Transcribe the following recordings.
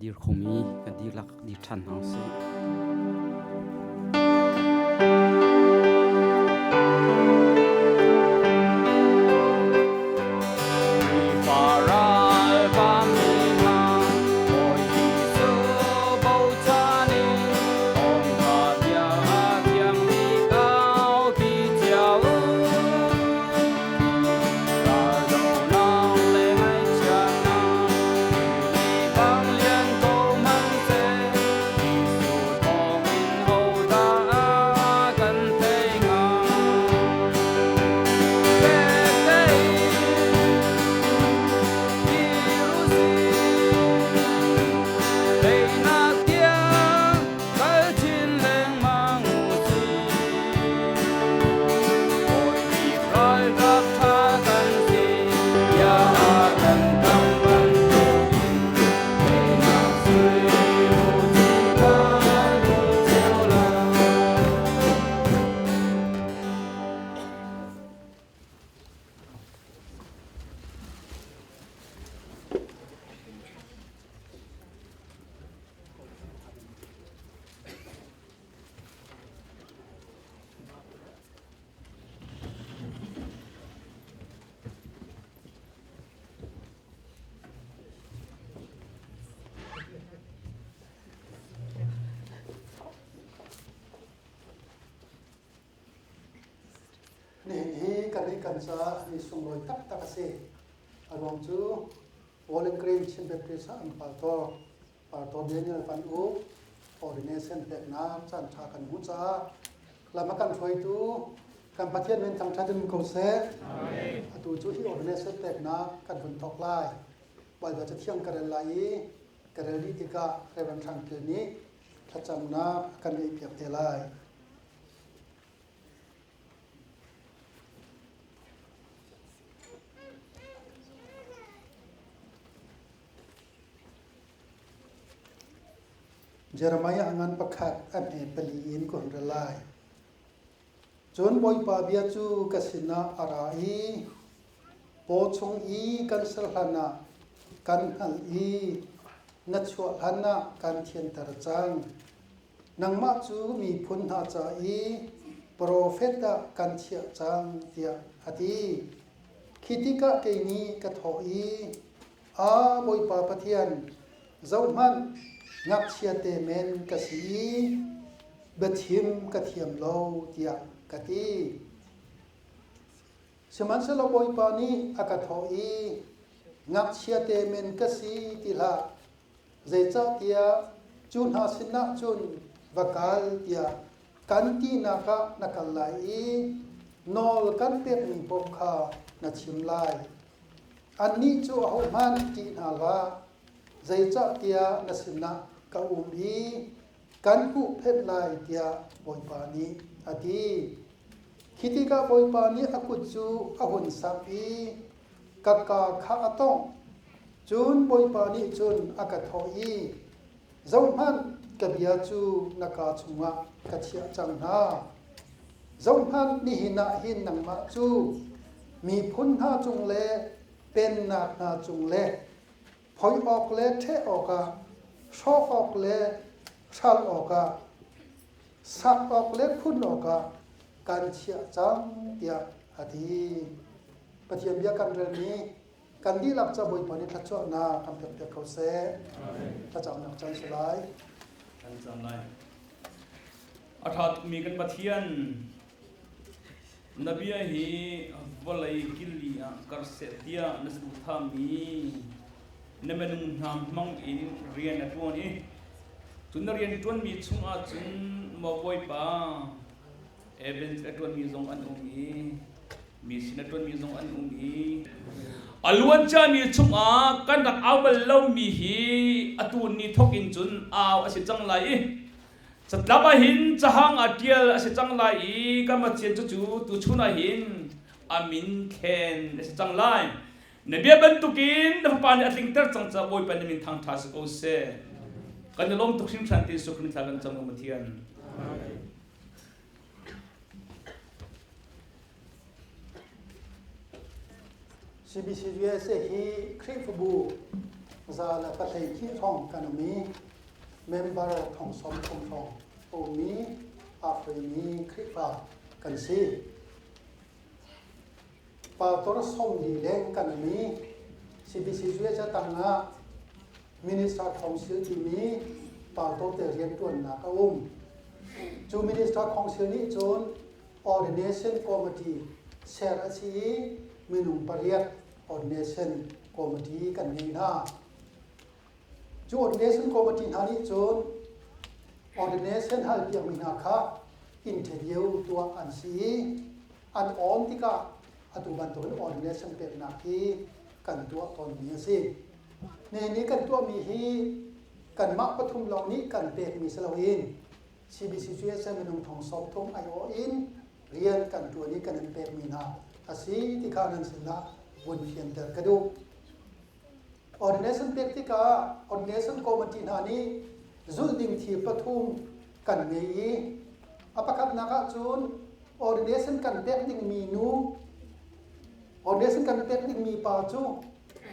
dir khomi kan dihlak dir ṭhan hna usih. Nihin hi kan nih kan caah ni sunglawi taktak a si. A ruang cu Bowling Green Chin Baptist ah an pastor, Pastor Daniel Van Uk ordination peknak caanṭha kan hmuh caah lam a kan hruaitu kan Pathian min thangṭhat in ko seh. Atu cu hi ordination peknak kan vun thawk lai. Baibal Cathiang ka rel lai i ka rel dih tikah Reverend Hrang Kil nih thlacamnak a kan ngeihpiak te lai. Jeremiah ngan pakhat a hme pali in ka hun ra lai. Cun Bawipa bia cu ka sinah a ra i, Paw chung i kan ser hlanah kan hngalh i na chuah hlanah kan thianter cang. Nangmah cu miphun hna ca i profet ah kan chiah cang, tiah a ti. Khi tikah kei nih ka thawh i, Aa Bawipa Pathian, zohhmanh, ngakchiate men ka si i biachim ka thiam lo, tiah ka ti. Sihmanhsehlaw Bawipa nih a ka thawh i, Ngakchiate men ka si ti hlah, zeicahtiah cu hna sinah cun va kal tiah kan tinak ah na kal lai i nawl kan pekmi paoh kha na chim lai. Annih cu ahohmanh ṭih hna hlah, zeicahtiah na sinah ka um i kan huhphenh lai tiah Bawipa nih a ti. Khi tikah Bawipa nih a kut cu a hun samh i ka kaa kha a tawngh. Cun Bawipa nih cun a ka thawh i, Zohhmanh, ka bia cu na kaa chungah ka chiah cang hna. Zohhmanh, nihin ah hin nangmah cu miphun hna cung le pennak hna cung le phoi awk le ṭheh awkah, hrawh awk le hral awkah, sak awk le phun awkah kan chiah cang, tiah a ti. Pathian bia kan relmi kan dihlak ca Bawipa nih thluachuahnak kan pekpiak ko seh. Thlacamnak caan si lai. Kan cam lai. A ṭha tukmi kan Pathian, na bia hi vawlei killi ah kar seh tiah na saduhthahmi na minung hna hmang in rian a ṭuan i cun na rian ṭuanmi chungah cun maw Bawipa, Evans a ṭuanmi zong an um i mi sin a ṭuanmi zong an um i a luanciami chungah kan rak au bal lomi hi atu ni thawk in cun au a si cang lai i catlap ah hin cahang ah ṭial a si cang lai i kan Pathian cucu tuchun ah hin a min thlen a si cang lai. Na bia bantukin na fapa nih a tlingter cang caah Bawipa na min thangṭha si ko seh. Kan i lawm tuk hringhran ti Jesuh Khrih thla kan cam, Pathian. CBCUSA hi Khrihfabu 112 hrawng kan um i member 30,000 hrawng a ummi aa hruaimi Khrihfa kan si. Pastor 40 leng kan um i CBC USA tangah Minister Council timi pastor te rianṭuannak a um. Cu Minister Council nih cun Ordination Committee ser a si i minung pariat Ordination Committee kan ngei hna. Cu Ordination Committee hna nih cun ordination halpiakmi hna kha interview tuah an si i an awn tikah atu bantukin ordination peknak hi kan tuah tawnmi a si. Nihin ni kan tuahmi hi kanmah pathum lawng nih kan pekmi si loin CBCUSA minung 30,000 aiawh in rian kan ṭuan i kan in pekmi hna a si ti kha nan sinah vun fianter ka duh. Ordination pek tikah ordination committee hna nih zulh ding thil pathum kan ngei i a pakhatnak ah cun ordination kan pek dingmi nu ordination kan pek dingmi pa cu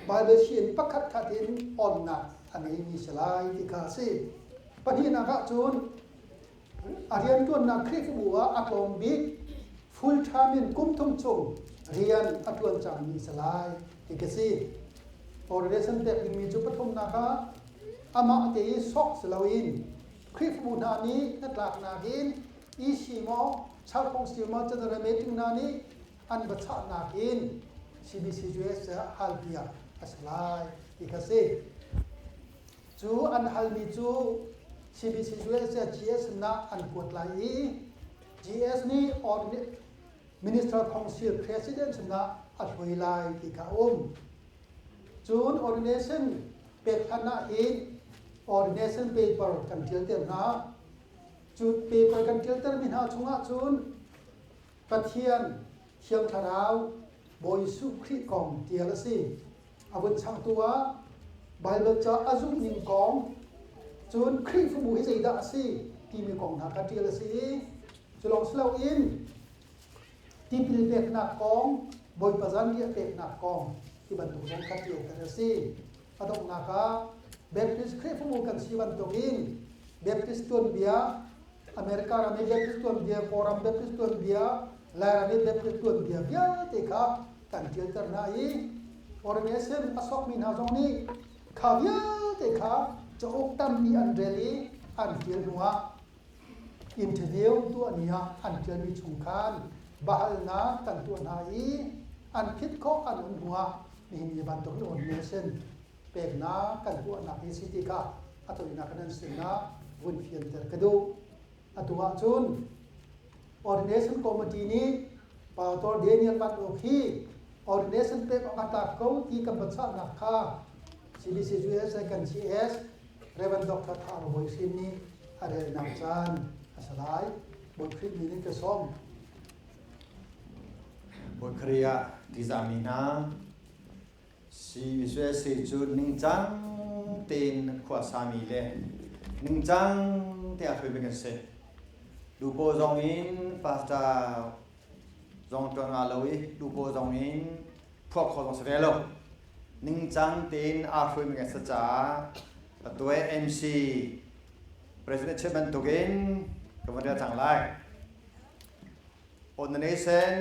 Bible sian pakhat khat in onnak a ngeimi si lai ti kha a si. Pahnihnak ah cun a rianṭuannak Khrihfabu ah a tlawm bik full time in kum thum chung rian a ṭuan cangmi si lai ti ka si. Ordination pek dingmi cu pathumnak ah amah te i sok si loin Khrihfabu hna nih hnatlaknak in EC maw, Church Council maw, General Meeting hna nih an va chahnak in CBCUS halpiak a si lai ti kha si. Cu an halmi cu CBCUS GS sinah an kuat lai i GS nih Minister Council President sinah a hruai lai ti kha a um. Cun ordination pek hlan ah hin ordination paper kan ṭialter hna. Cu paper kan ṭialtermi hna chungah cun Pathian Thiang Thlarau Bawi Jesuh Khrih kong ṭial a si. A vun changtu ah Baibal ca a zumhning kong, cun Khrihfabu hi zeidah a si timi kong hna kha ṭial a si i cu lawng si loin tipil peknak kong, Bawipa zanriah peknak kong ti bantuk zong kha ṭialter a si. A donghnak ah Baptist Khrihfabu kan si bantukin Baptist tuanbia, America ram i Baptist tuanbia, Kawlram Baptist tuanbia, Lairam i Baptist tuanbia vialte kha kan ṭialter hna i ordination a sokmi hna zong nih kha vialte kha cauk tampi an rel i an ṭial hnuah interview tuah ni ah an ṭialmi chung khan biahalnak kan tuah hna i an phit khawh an um hnuah nihin ni bantuk in ordination peknak kan tuahnak hi si ti kha a tawinak in an sinah vun fianter ka duh. Atu ahcun Ordination Committee nih Pastor Daniel Van Uk hi ordination pek awk a tlak ko ti kan biachahnak kha CBC USA kan CS Reverend Dr. Thar Bawi Hrin nih a relnak caan a si lai. Bawi Khrih min in ka sawm. Bawi Khrih ah tizami hna CBC cu ningcang tein khua sami le ningcang te a hruaimi kan si. Lupaw zong in pastor zong ṭuan nga lo i lupaw zong in phuak kho zong si ve lo. Ningcang tein aa hruaimi kan si caah atu MC President chim bantukin ka van rel cang lai. Ordination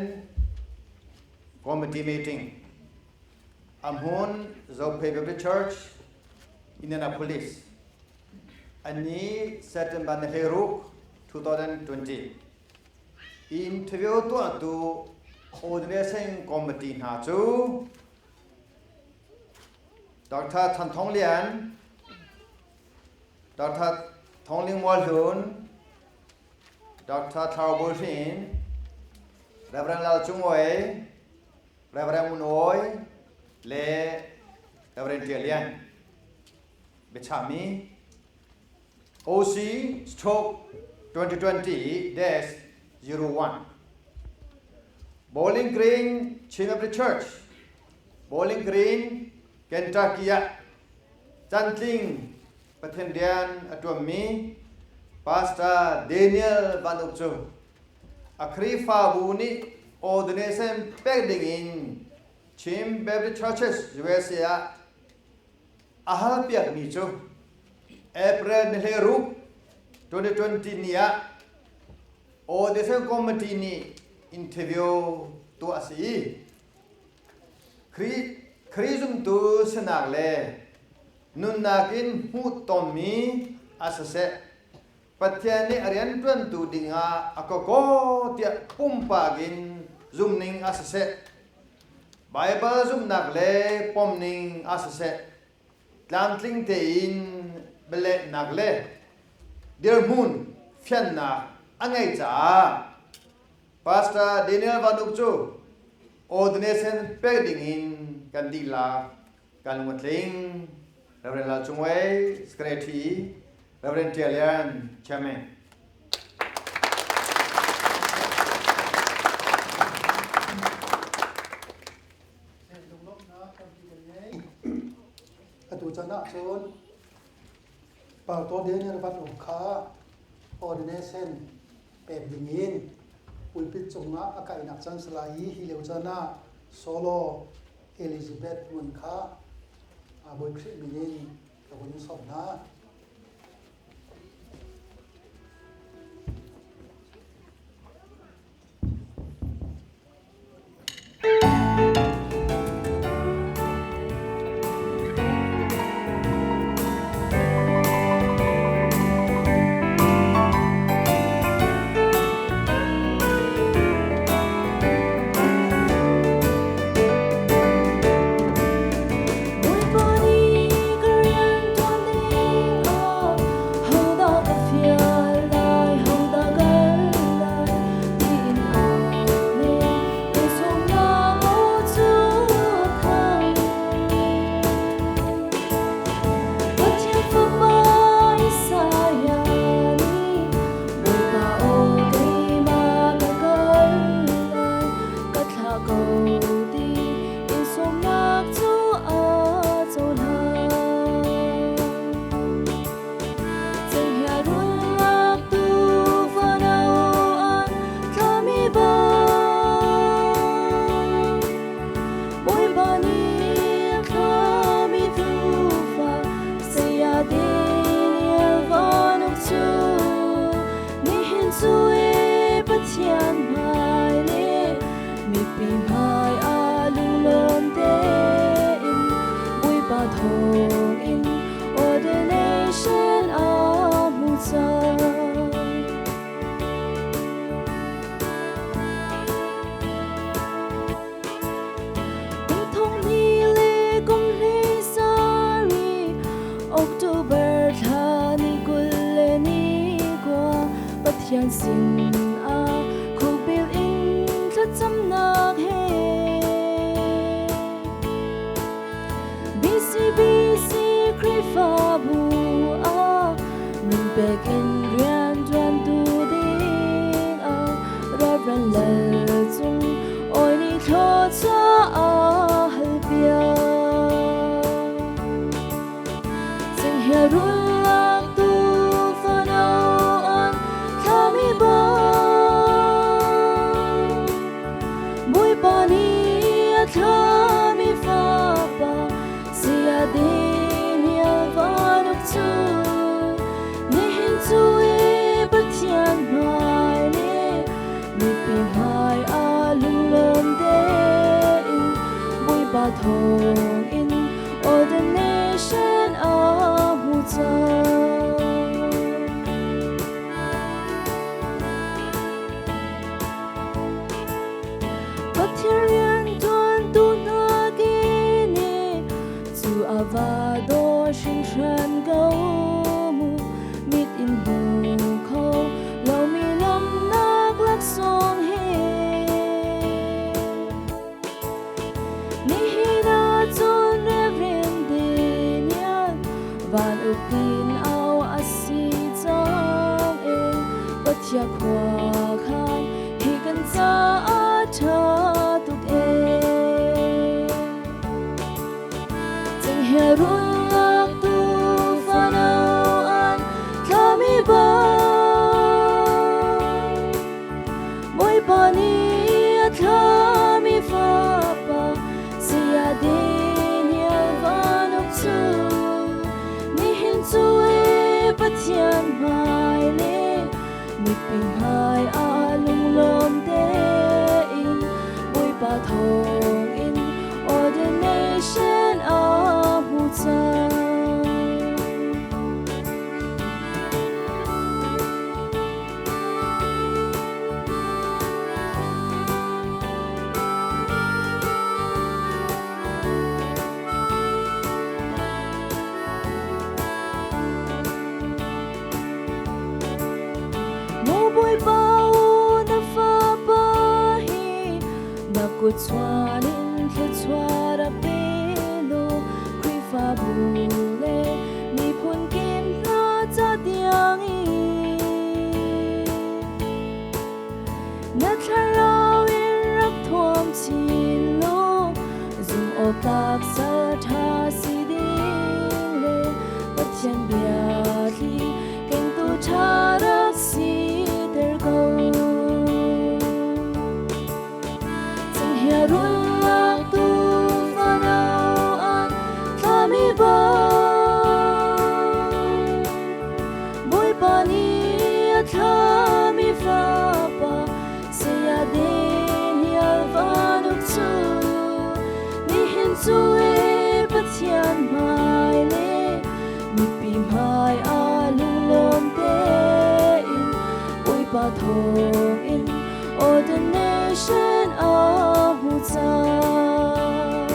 Committee meeting Ahmun Zophei Baptist Church, Indianapolis. Ani September ni 16, 2020. Interview tuahtu Ordination Committee hna cu Dr. Than Thong Lian, Dr. Thong Ling Mual Hlun, Dr. Thlau Bawi Hrin, Reverend Lal Cung Oi, Reverend Ngun Oi le Reverend Ṭial Lian. Biachahmi OC Stroke 2020-01 Bowling Green Chin Baptist Church, Bowling Green, Kentucky ah cantling Pathian rian a ṭuanmi Pastor Daniel Van Uk cu a Khrihfabu nih ordination pek dingin Chin Baptist Churches USA ah A halpiakmi cu April ni 16, 2020 ni ah Audition Committee nih interview tuah a si i Khrih zumtu sinak le nunnak in hmuhtonmi a siseh, Pathian nih a rianṭuantu dingah a ka kaw tiah pumpak in zumning a siseh, Baibal zumhnak le pomning a siseh, tlamtling tein bialehnak le dirhmun fiannak a ngeih caah Pastor Daniel Van Uk cu ordination pek dingin kan dihlak kan lung a tling. Reverend Lal Cung Wei, Secretary, Reverend Tia Lian, Chairman. Atu chan ahcun Pastor Daniel Van Uk kha ordination pek dingin pulpit cungah a kainak caan si lai i hi lio caan ah Solo Elizabeth Ngun kha Bawi Khrih min in ka vun sawm hna. Bawipa nih ka rian ṭuan ding ah hodah ka fial lai, hodah kal lai tiin amen ka sawmnak aw cu a thang. Pathian Fapa Isaiah nih Bawipa aw keimah ka kal lai, ka thlah ko ti in sawmnak cu a cohlan. Cenghngia rulnak tuufa no an thlami bang, Bawipa nih a thlami tuufa saya Daniel van uk cu nihin cu e Pathian hmai le mipi hmai ah lunglawm tein Bawipa thawngin ordination a hmu cang. Kum thong hnih le kum hlei sarih October thla ni 29 Pathian sin ah khukbil in thlacamnak he BCBC Khrihfabu ah min pek in rianṭuantu ding ah Reverend Lal Cung Awi nih thluachuah a halpiak. Cenghngia rulnak tuufa no an thlami bang, Bawipa nih a thlami fapa saya Daniel van uk cu nihin cu i Pathian hmai le mipi hmai ah lunglawm tein Bawipa thawngin ordination a hmu cang. Pathian rianṭuantu hna ke nih cu a va daw hringhran ko mu. Mit in hmu kho lomi lawmhnak laksawng he. Nihin ah cun Reverend Daniel van uk in au a si cang e. Pathian khua khan hi kan caah ṭha tuk e. Cenghngia rulnak tuufa no an thlami bang, Bawipa nih a thlami fapa saya Daniel van uk cu Ordination a hmu cang. Maw Bawipa na fapa hi na kut chuan in thluachuah rak pe law Khrihfabu le miphun kip hna ca tiang in na thlarau in rak thuam chin law zumhawktlak salṭha si ding le Pathian bia thli kengtu ṭha rak siter ko. Cenghngia rulnak tu fano an thlami bang Bawipa nih a thlami fapa saya Daniel vanuk cu nihin cu e Pathian hmai le mipi hmai ah lunglawm tein Bawipa thawngin ordination a hmu cang.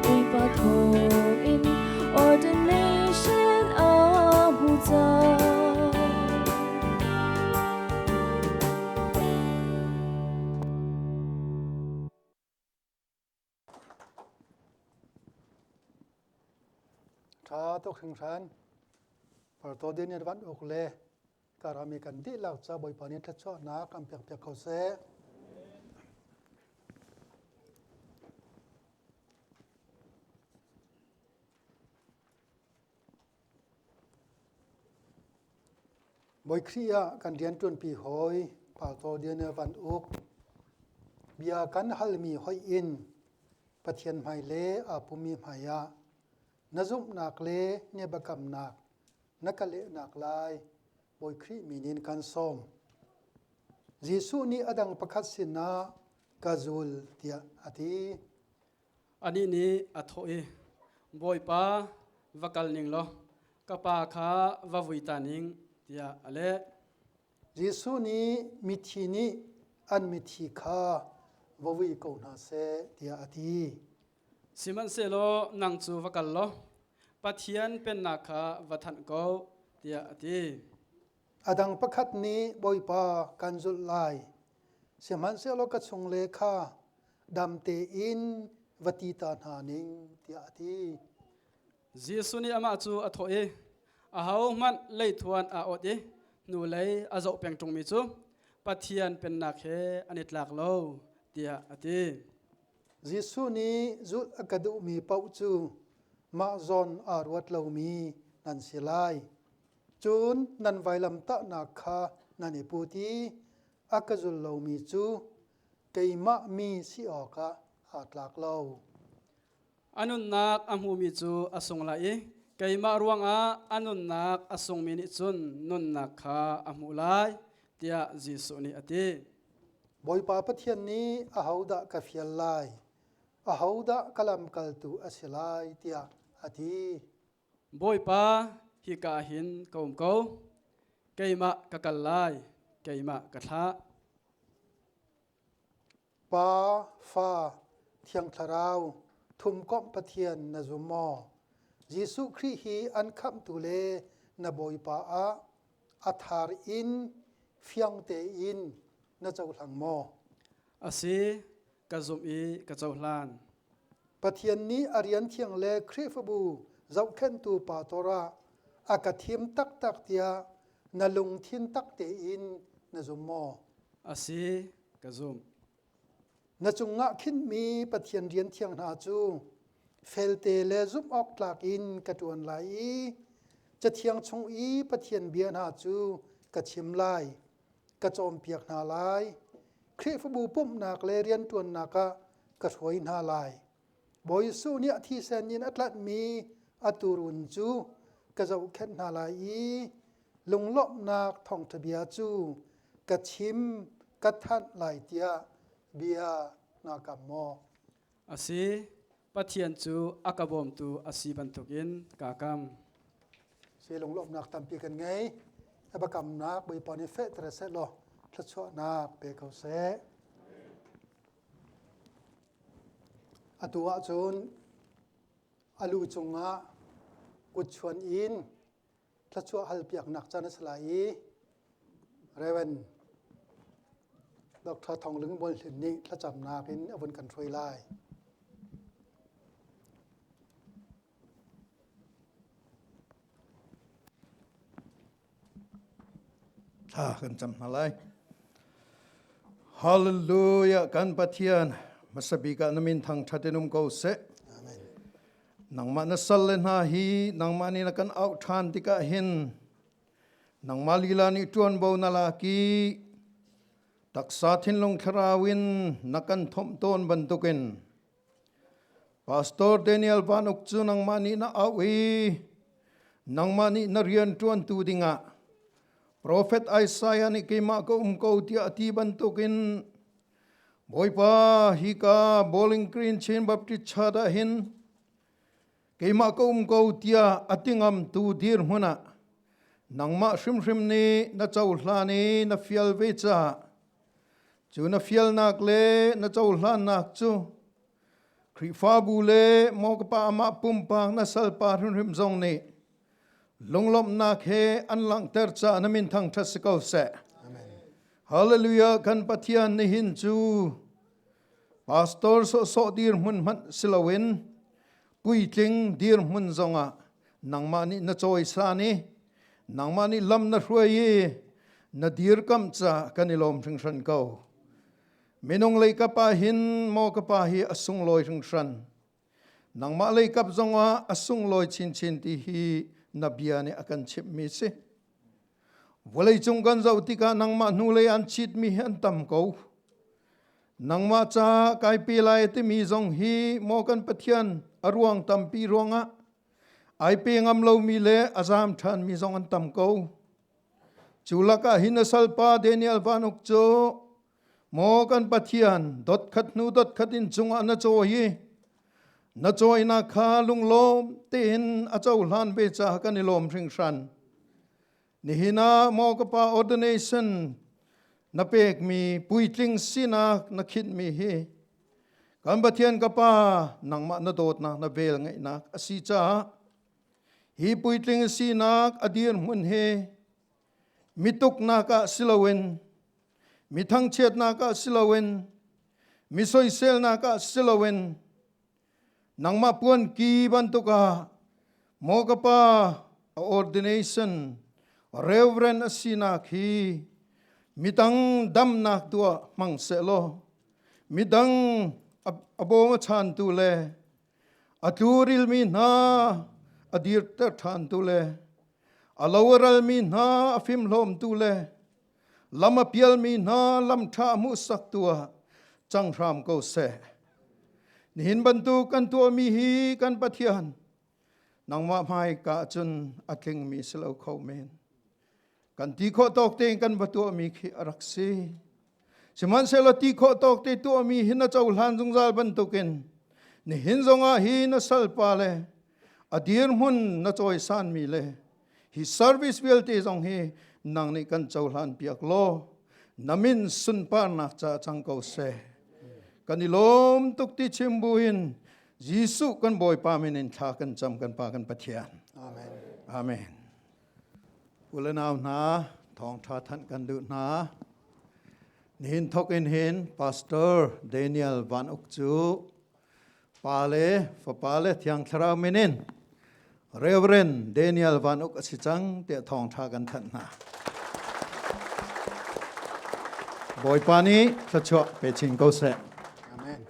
Bawipa thawngin ordination a hmu cang. Ṭha tuk hringhran. Parto din in van uk le karami kan dihlak ca Bawipa nih thluachuahnak kan pek piak ko seh. Bawi Khrih ah kan rianṭuanpi hawi Pastor Daniel Van Uk bia kan halmi hoih in Pathian hmai le aa pummi hmai ah na zumhnak le na biakamnak na ka lehnak lai Bawi Khrih min in kan sawm. Jesuh nih a dang pakhat sinah ka zul tiah a ti. Anih nih a thawh i, Bawipa, va kal ning law ka pa kha va vui ta ning, tiah a leh. Jesuh nih mithi nih an mithi kha va vui ko hna seh tiah a ti. Sihmanhsehlaw nang cu va kal law Pathian pennak kha va thanh ko, tiah a ti. A dang pakhat nih Bawipa kan zulh lai, sihmanhsehlaw ka chungle kha dam tein va ti ta hna ning tiah a ti. Jesuh nih amah cu a thawh i, Ahohmanh leithuan aa awt i hnulei a zoh peng ṭungmi cu Pathian pennak he an i tlak lo, tiah a ti. Jesuh nih zulh a ka duhmi paoh cu mah zawn aa ruat lomi nan si lai. Cun nan vailamtahnak kha nan i put i a ka zul lomi cu keimah mi si awkah aa tlak lo. A nunnak a hmumi cu a sung lai i keimah ruangah a nunnak a sungmi nih cun nunnak kha a hmuh lai, tiah Jesuh nih a ti. Bawipa Pathian nih ahodah ka fial lai? Ahodah ka lamkaltu a si lai? tiah a ti. Bawipa, hika ah hin ka um ko. Keimah ka kal lai, keimah ka thlah. Pa, Fa, Thiang Thlarau, thumkomh Pathian na zum maw? Jesuh Khrih hi an khamhtu le na Bawipa ah a thar in fiang tein na cohlang maw? A si, ka zumh i ka cohlan. Pathian nih a rian thiang le Khrihfabu zohkhenhtu pastor ah a ka thim taktak tiah na lungthin tak tein na zum maw? A si, ka zumh. Na cungah khinhmi Pathian rian thiang hna cu felte le zumh awk tlak in ka ṭuan lai i Cathiang chung i Pathian bia hna cu ka chim lai, ka cawnpiak hna lai. Khrihfabu pumhnak le rianṭuannak ah ka hruai hna lai. Bawi Jesuh nih a thisen in a tlanhmi a tuurun cu ka zohkhenh hna lai i lunglawmhnak thawngṭha bia cu ka chim ka thanh lai tiah bia naa kam maw? A si, Pathian cu a ka bawmtu a si bantukin kaa kam. Si lunglawmhnak tampi kan ngei. A biakamnak Bawipa nih fehter seh law thluachuahnak pe ko seh. Atu ahcun a lu cungah kutchuan in thluachuah halpiaknak caan a si lai i Reverend Dr. Thong Ling Bawi Hlin nih thlacamnak in a vun kan hruai lai. Thla kan cam hna lai. Hallelujah kan Pathian hmasabik ah na min thangṭhat in um ko seh. Amen. Nangmah na sal le hna hi nangmah nih na kan auh ṭhan tikah hin nangmah lila nih ṭuanvo na lak i taksa thinlung thlarau in na kan thomh tawn bantukin Pastor Daniel Van Uk cu nangmah nih na auh i nangmah nih na rian ṭuantu dingah Profet Isaiah nih keimah ka um ko tiah a ti bantukin Bawipa hika Bowling Green Chin Baptist Church ah hin keimah ka um ko tiah a ti ngamtu dirhmun ah nangmah hrimhrim nih na cohlan i na fial ve caah Cu na fialnak le na cohlannak cu Khrihfabu le maw ka pa amah pumpak na salpa hrimhrim zong nih lunglawmhnak he an langhter caah na min thangṭhat si ko seh. Amen. Hallelujah kan Pathian nihin cu pastor sawhsawh dirhmun hmanh si loin puitling dirhmun zongah nangmah nih na cawisan i nangmah nih lam na hruai i na dirkamh ca kan i lawm hringhran ko. Minung lei kap ah hin maw ka pa hi a sunglawi hringhran. Nangmah lei kap zongah a sunglawi chinchin ti hi na bia nih a kan chimhmi si. Vawleicung kan zoh tikah nangmah hnulei an chitmi hi an tam ko. Nangmah ca kai pe lai timi zong hi maw kan Pathian a ruang tampi ruangah ai pe ngam lomi le a zaam ṭhanmi zong an tam ko. Cu lakah hin a salpa Daniel Vanuk cu maw kan Pathian dot khat hnu dot khat in cungah na cawi i na cawinak kha lunglawm tein a cohlan ve caah kan i lawm hringhran. Nihin ah maw ka pa ordination na pekmi puitling sinak na khinhmi hi kan Pathian ka pa nangmah na dawtnak na vel ngeihnak a si caah hi puitling sinak a dirhmun hi mituknak ah si loin mi thangchiatnak ah si loin mi soiselnak ah si loin Nangmah puan ki bantuk ah maw ka pa a ordination reverend a sinak hi midang damnak tuah hmang sehlaw midang a bawm a chantu le a tlurilmi hna a dirter ṭhantu le a lo a ralmi hna a fimhlawmtu le lam a pialmi hna lam ṭha hmuhsaktu ah cang hram ko seh. Nihin bantuk kan tuahmi hi kan Pathian nangmah hmaika cun a tlingmi si lo kho men. Kan ti khawh tawk tein kan va tuahmi khi a rak si. Sihmanhsehlaw ti khawh tawk te tuahmi hi na cohlan zungzal bantukin nihin zongah hi na salpa le a dirhmun na cawisanmi le hi service vialte zong hi nang nih kan cohlan piak law na min sunparnak ca cang ko seh kan i lawm tuk ti chim buin Jesuh kan Bawipa min in thla kan cam kan Pa kan Pathian. Amen. Amen. U le nau hna thawngtha thanh kan duh hna. Nihin thok in hin Pastor Daniel Van Uk cu Pa le Fapa le Thiang Thlarau min in Reverend Daniel Van Uk a si cang tiah thawngṭha kan thanh hna. Bawipa nih thluachuah pe chin ko seh. Amen.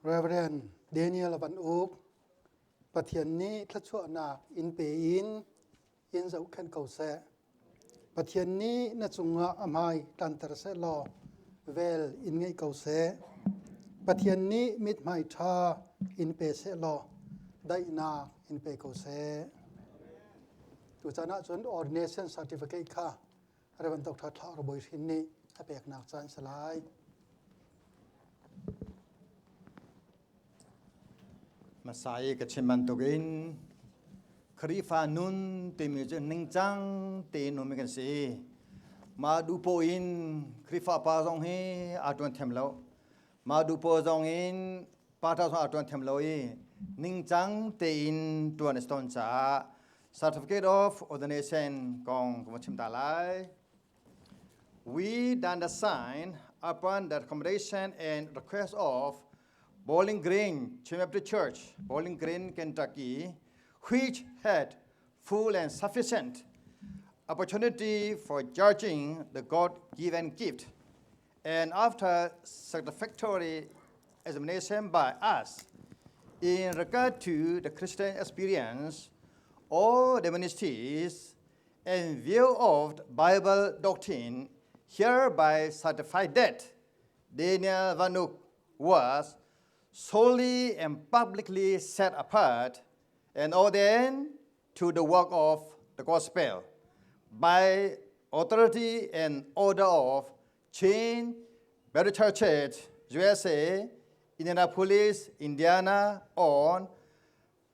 Reverend Daniel Van Uk, Pathian nih thluachuahnak in pe in in zohkhenh ko seh. Pathian nih na cungah a hmai tlanter seh law vel in ngeih ko seh. Pathian nih mithmai ṭha in pe seh law daihnak in pe ko seh. Tuchan ahcun ordination certificate kha Reverend Dr. Thla Bawi Hrin nih a peknak caan si lai. Masai ka chim bantukin Khrihfa nun timi cu ningcang tein um kan si. Mah duhpoh in Khrihfa pa zong hi aa ṭuan thiam lo. Mah duhpoh zong in pa zong aa ṭuan thiam lo i ningcang tein ṭuan a si tawn caah Certificate of Ordination kong ka chim ta lai. We done the sign upon the recommendation and request of Bowling Green Baptist Church, Bowling Green, Kentucky, which had full and sufficient opportunity for judging the God-given gift. And after satisfactory examination by us, in regard to the Christian experience, all the ministries, in view of the Bible doctrine, hereby certify that Daniel Vanuk was solely and publicly set apart and ordained to the work of the gospel by authority and order of Chin Baptist Church, USA, Indianapolis, Indiana, on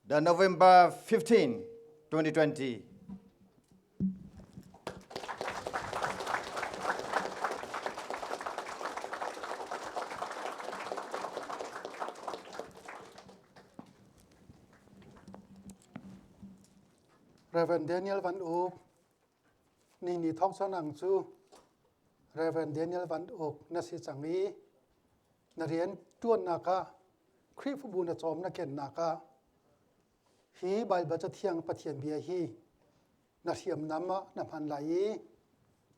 the November 15, 2020. Reverend Daniel Van Uk ni ni thawk chanang cu Reverend Daniel Van Uk na si cang i na rian ṭuannak ah Khrihfabu na cawm na kennak ah hi Baibal Cathiang Pathian bia hi na hriamnam ah na hman lai i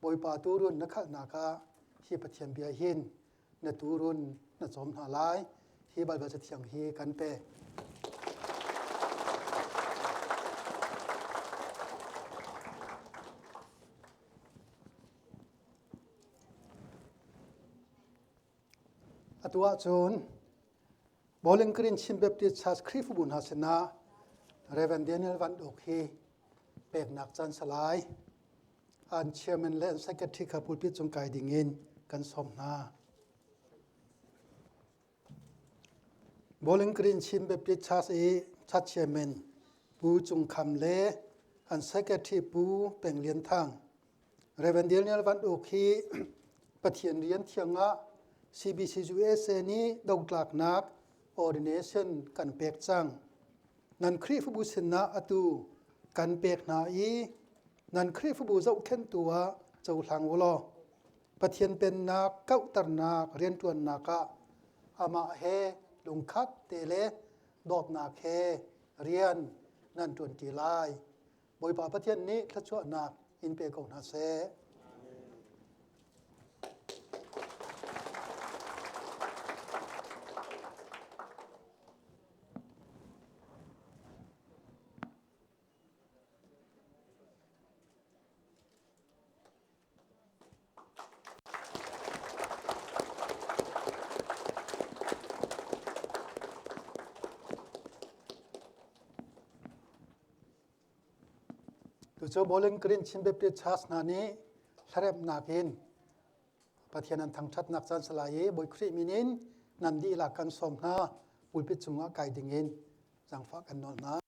Bawipa tuurun na khalhnak ah hi Pathian bia hin na tuurun na cawm hna lai. Hi Baibal Cathiang hi kan pe. Atu ahcun Bowling Green Chin Baptist Church Khrihfabu hna sinah Reverend Daniel Van Uk hi peknak caan salai an chairman le an secretary kha pulpit cung kai ding in kan sawm hna. Bowling Green Chin Baptist Church i church chairman Pu Cung Kham le an secretary Pu Peng Lian Thang Reverend Daniel Van Uk hi Pathian rian thiang ah CBC USA nih dotlaknak ordination kan pek cang. Nan Khrihfabu sinah atu kan pek hna i nan Khrihfabu zohkhenhtu ah cohlang u law Pathian pennak kauhternak rianṭuannak ah amah he lungkhat te le dawtnak he rian nan ṭuanṭi lai. Bawipa Pathian nih thluachuahnak in pe ko hna seh. Tucu Bowling Green Chin Baptist Church hna nih hlaremnak in Pathian an thangṭhatnak caan salai i Bawi Khrih min in nan dihlak kan sawm hna pulpit cungah kai dingin zaangfah kan nawl hna.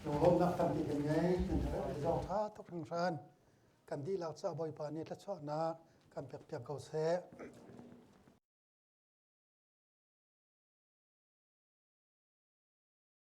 Lunglawmhnak tampi kan ngei. Nan zong ṭha tuk hringhran. Kan dihlak caah Bawipa nih thluachuahnak kan pekpiak ko seh.